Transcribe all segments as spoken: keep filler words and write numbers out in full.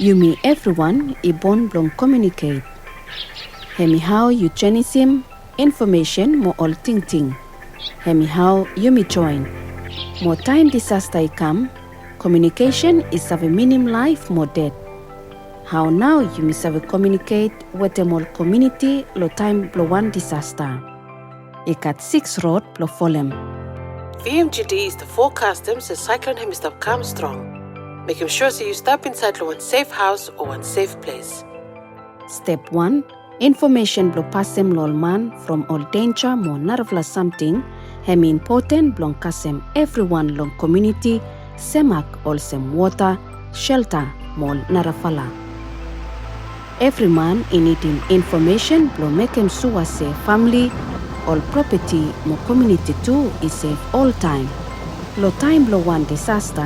Yumi evriwan i bon blong komiuniket. Hemi hao yu jenisim infomesen mo ol tingting. Hemi hao yumi joen. Mo taem disasta i kam, komiunikesen i save minim laef mo ded. Hao nao yumi save komiuniket wetem ol komiuniti lo taem blo wan disasta? I gat sikis rod blo folem. V M G D i stap fokastem se saeklon hemi stap kam strong. Mekem sua se yu stap insaed lo wan sef haos o wan sef ples. Step wan, infomesen blo pasem lo ol man from ol denja mo narafala samting, hemi impoten blong kasem evriwan long komiuniti semak olsem wota, selta mo ol narafala. Evri man i nidim infomesen blo mekem sua se famle, ol propeti mo komiuniti tu i sef oltaem. Lo taem blo wan disasta,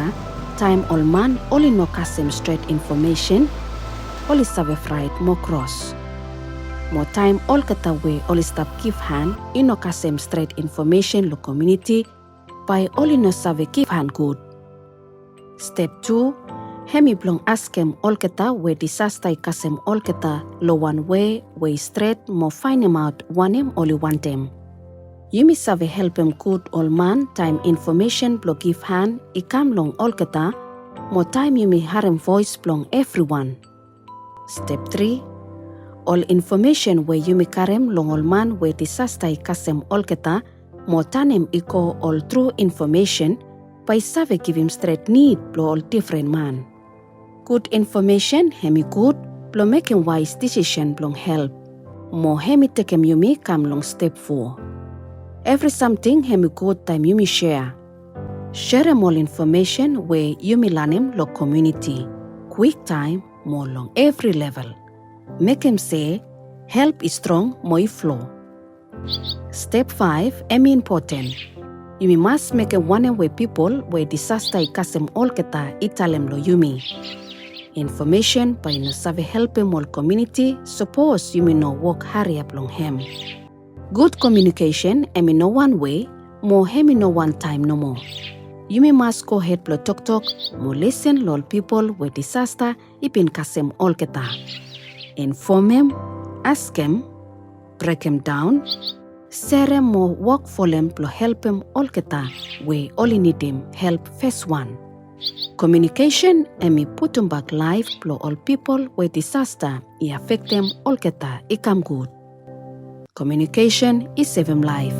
taem ol man oli no kasem stret infomesen, oli save fraet mo kros. Mo taem olgeta we oli stap givhan i no kasem stret infomesen lo komiuniti, bae oli no save givhan gud. Step tu, hemi blong askem olgeta we disasta i kasem olgeta lo wan wei we i stret mo faenemaot wanem oli wantem. Yumi save helpem gud ol man taem infomesen blo givhan i kam long olgeta, mo taem yumi harem voes blong evriwan. Step tri, ol infomesen we yumi karem long ol man we disasta i kasem olgeta, mo tanem i go ol tru infomesen, bae i save givim stret nid blo ol difren man. Gud infomesen hemi gud blo mekem waes disisen blong help. Mo hemi tekem yumi kam long step fo. Evri samting hemi gud taem yumi sea. Serem ol infomesen we yumi lanem lo komiuniti, kwiktaem mo long evri level. Mekem se help i strong mo i flo. Step faef hemi impoten. Yumi mas mekem wanem we pipol we disasta i kasem olgeta i talem lo yumi. Infomesen bae i no save helpem ol komiuniti sapos yumi no wok hariap long hem. Gud komiunikesen hemi no wan wei, mo hemi no wan taem nomo. Yumi mas gohed blo toktok mo lisen lo ol pipol we disasta i bin kasem olgeta. Infomem, askem, brekemdaon, serem mo wok folem blo helpem olgeta we oli nidim help faswan. Komiunikesen hemi putumbak laef blo ol pipol we disasta i afektem olgeta i kam gud. Komiunikesen i sevem laef.